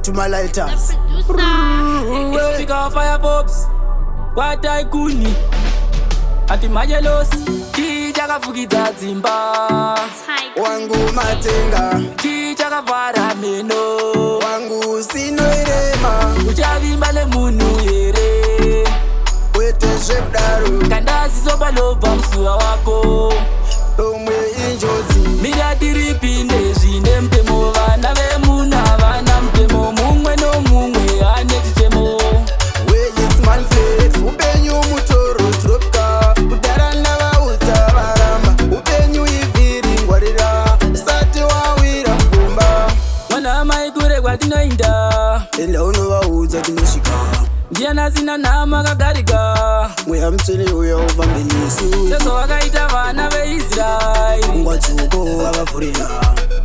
Tuma lighters. Pika fire pops kwaTycoon, ati majealousy. Chii chakafukidza dzimba? Wangu matenga. Chii chakavhara meno? Wangu sinoirema. Uchavimba nemunhu here? Kwete zvekudaro. Kandaziso panobva musuva wako. Tomwe injodzi. Mira tiripinde zvine mutemo. Vana vemunhu havana mutemo, mumwe nomumwe ane chichemo. Weisman Flex, upenyu mutoro tropika. Kudhara ndavaudza, varamba. Upenyu ivhiri, ngwarira usati wawira mugomba. Mwana amai, kure kwatinoinda. Enda unovaudza tinosvika. Ndiani asina nhamo akagarika? Mweya Mutsvene uya ufambe nesu. Sezvavakaita vana veIsraeri. Gungwa Dzvuku vavavhurira.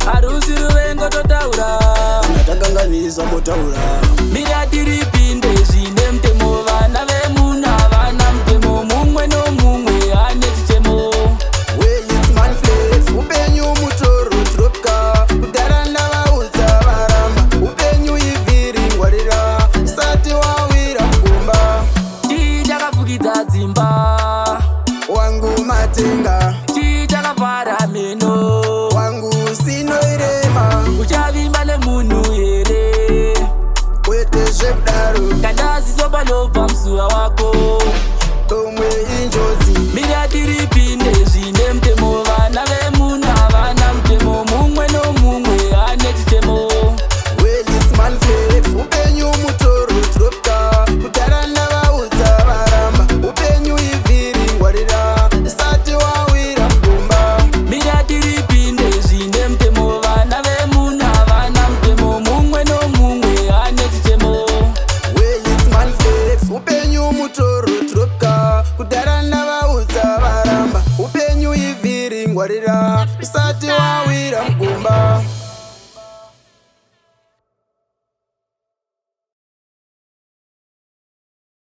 Harusi ruvengo, totaura. Kana takanganisa, motaura. Mira tiripinde zvine mutemo. Vana vemunhu havana mutemo, mumwe nomumwe ane chichemo. Weisman Flex, upenyu mutoro tropika. Kudhara ndavaudza, varamba. Upenyu ivhiri, ngwarira usati wawira mugomba. Chii chakafukidza dzimba? Wangu matenga. Chii chakavhara meno? Wangu sinoirema. Uchavimba nemunhu here? Kwete zvekudaro. Kandaziso panobva musuva wako. Tomwe injodzi. Mira tiripinde zvine mutemo. Vana vemunhu havana mutemo, mumwe nomumwe ane chichemo. Welisman Flex, upenyu mutoro tropika. Kudhara ndavaudza, varamba. Upenyu ivhiri, ngwarira usati wawira mugomba. Mira tiripinde zvine mutemo. Vana vemunhu havana mutemo, mumwe nomumwe ane chichemo. Welisman Flex, upenyu mutoro tropika. Kudhara ndavaudza, varamba. Upenyu ivhiri, ngwarira usati wawira mugomba.